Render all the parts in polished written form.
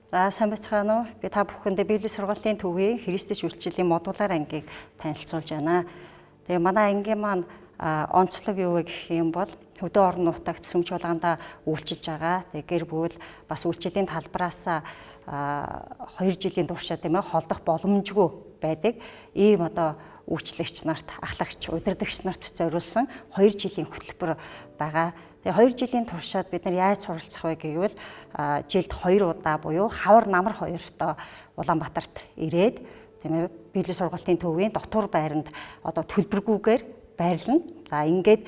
За, сайн байцгаана уу? Би та бүхэндээ Библийн сургуулийн төвийн Христэс үйлчлэлийн модулаар ангийг танилцуулж байна. Тэгээ манай ангийн маань онцлог юу вэ гэх юм бол хөдөө орон нутагт сүм чуулгандаа үйлчилж байгаа. Тэгээ гэр бүл бас үйлчлэлийн талбараас 2 жилийн туршаа, тийм ээ, холдох боломжгүй байдаг. Ийм одоо үйлчлэгч нарт, ахлагч, удирдагч нарт зориулсан 2 жилийн хөтөлбөр байгаа. Тэгээ 2 жилийн туршаад бид нар яаж суралцах вэ гэвэл жилд 2 удаа буюу хавар намар хоёртоо Улаанбаатарт ирээд, тийм ээ, Библийн сургалтын төвийн дотор байранд одоо төлбөргүйгээр байрлана. За, ингээд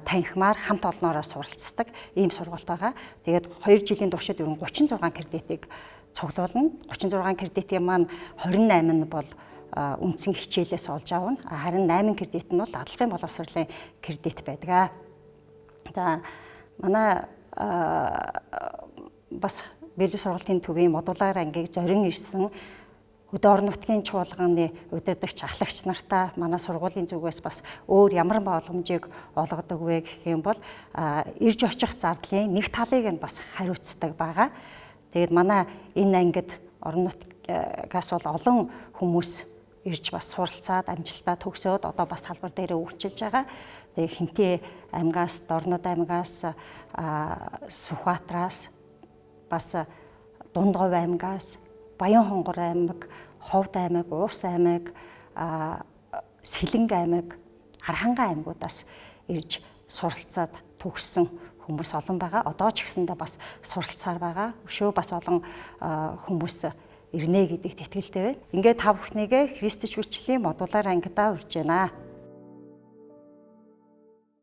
танхимаар хамт олноороо суралцдаг ийм сургалт байгаа. Тэгээд 2 жилийн туршид ер нь 36 кредитийг цуглуулна. 36 кредитийн маань 28 нь бол үндсэн хичээлээс олж авна. Харин 8 кредит нь бол дадлагын боловсролын кредит байдаг. За, манай бас Библийн сургалтын төвийн модулаар ангийг зорин ирсэн хөдөө орон нутгийн чуулганы удирдагч, ахлагч нартаа манай сургуулийн зүгээс бас өөр ямар боломжийг олгодог вэ гэх юм бол ирж очих зардлын нэг талыг нь бас хариуцдаг байгаа. Тэгээд манай энэ ангид орон нутгаас бол олон хүмүүс ирж бас суралцаад, амжилтаа төгсөөд одоо бас талбар дээрээ үйлчилж байгаа. Тэгээ Хинтээ аймгаас, Дорнод аймгаас, Сүхбаатараас, бас Дундговь аймгаас, Баян-Хонгор аймаг, Ховд аймаг, Уурс аймаг, Сэлэнг аймаг, Архангай аймагудаас ирж суралцаад төгссөн хүмүүс олон байгаа. Одоо ч гэсэндээ бас суралцаар байгаа. Өшөө бас олон хүмүүс ирнэ гэдэгт итгэлтэй байна. Ингээд та бүхнийгээ Христэс үйлчлэлийн модулаар ангидаа урьж байна.